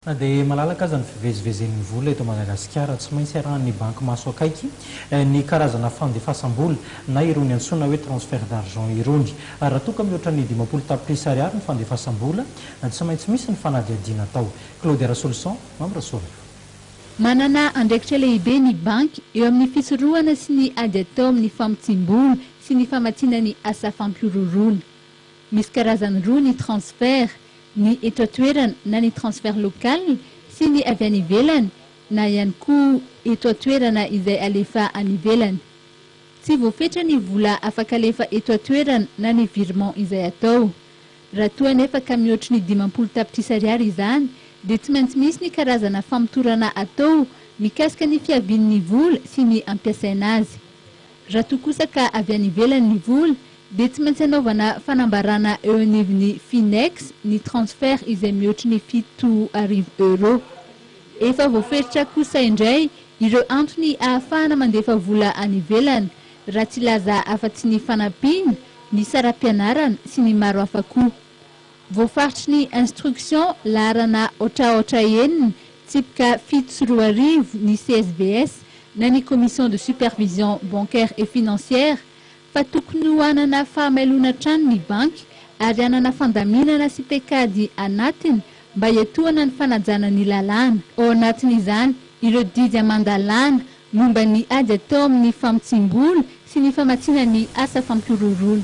Na dia malalaka aza ny fivezivezen'ny vola eto Madagasikara, tsy maintsy arahan'ny banky maso akaiky ny karazana fandefasam-bola na irony antsoina hoe transfert d'argent irony. Raha toa ka mihoatra ny 50 tapitrisa ariary ny fandefasam-bola, tsy maintsy misy ny fanadihadiana atao. Claudia Rasoloson, Mamy Rasoarivo. Manana andraikitra lehibe ny banky eo amin'ny fisorohana sy ny ady atao amin'ny famotsiam-bola sy ny famatsiana ny asa fampihorohoroana. Misy karazany roa ny transfert, ny eto an-toerana na ny transfert local sy ny avy any ivelany na ihany koa eto an-toerana izay alefa any ivelany. Tsy voafetra ny vola afaka alefa eto an-toerana na ny virement izay atao. Raha toa anefa ka mihoatry ny 50 tapitrisa ariary izany dia tsy maintsy misy ny karazana famotorana atao mikasika ny fiavian'ny vola sy ny ampiasaina azy. Raha toa kosa ka avy any ivelany ny vola dia tsy maintsy anaovana fanambarana eo anivon'ny Finex ny transfert izay mihoatry ny 7000 euros. Efa voaferitra kosa indray ireo antony ahafahana mandefa vola any ivelany, raha tsy hilaza afa-tsy ny fanampiana, ny saram-pianarana sy ny maro hafa koa. Voafaritry ny instruction laharana aotra aotra enina tsipika 2007 ny CSBS na ny Commission de supervision bancaire et financière fa tokony ho hanana fahamailona hatrany ny banky ary hanana fandaminana sy paikady anatiny mba hiantohana ny fanajana ny lalàna. Ao anatin'izany ireo didy aman-dalàna momba ny ady atao amin'ny famotsiam-bola sy ny famatsiana ny asa fampihorohoroana.